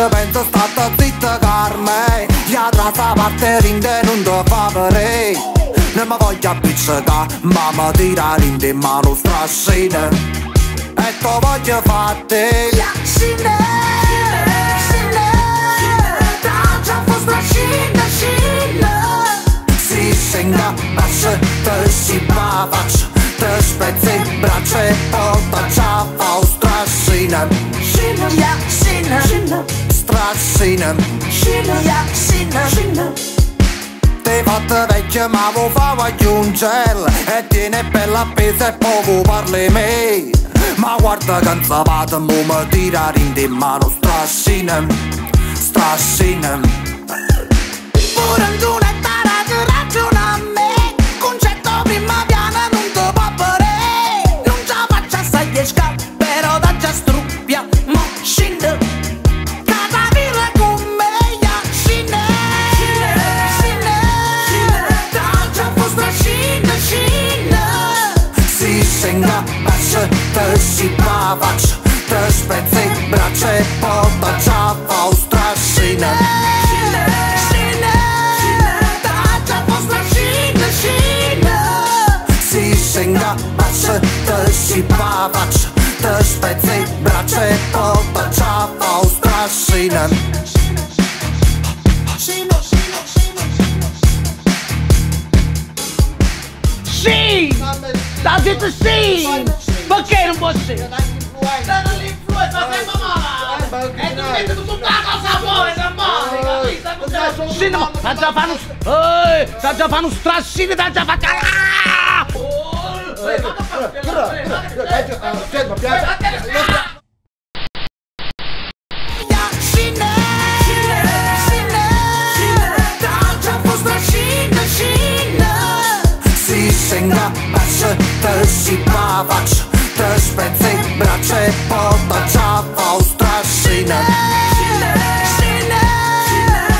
ce penso statte zitta Carme. Ja trasa 'a parte 'e dint' e nun te fa verè. Nun me voglio appiccecà, ma me tira dint' 'e mane 'o strascino. E t' 'o voglio fa a te. Ja, scinne, scinne, t'aggia fa strascina, scinne. Si sceng abbasc te scipp 'a facc, te spezz 'e braccia e po' t'aggia fa 'o strascin. Scinne, ja, scinne, scinne, Strascin. Scinne, ja, scinne, scinne. T'e fatt vecchia ma vuò fa guagliuncell e tiene 'e pell appese e po' vuò parla 'e me. Ma guarda che 'nzapat mo me tira dint' 'e mane 'o strascin. Strascin. Pure Antonetta dà ragione a me. Concetto prima piana non te può vedere. Non ce la faccio a salire scale, però t'aggia struppia. Mo scende, catavilla con me, ja, scende, scende, t'aggia fa strascina, scende. Si sceng abbasc te scipp 'a facc, te spezz 'e braccia e po' t'aggia fa 'o strascin. Scende, t'aggia fa strascina, scende. Si sceng abbasc te scipp 'a facc, te spezz 'e braccia e po' t'aggia fa 'o strascin. Scende, scende, scende. Sì! Sta zitto sì! Perché non può essere? L'influenza sempre male! E tu metti tutta la cosa buona, da male, capito? Sì, no, t'aggia fa uno... Ehi, t'aggia fa uno strascino, t'aggia fa... Ah! Ja, scende, scende, t'aggia fa strascina, scende. Si sceng abbasc te scipp 'a facc, te spezz 'e braccia e po' t'aggia fa 'o strascin. Scende,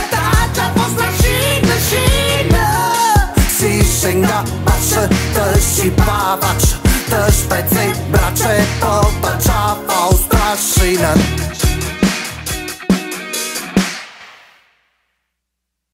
t'aggia fa strascina, scende. Si sceng abbasc te scipp 'a facc, te spezz 'e braccia e po' t'aggia fa 'o strascin.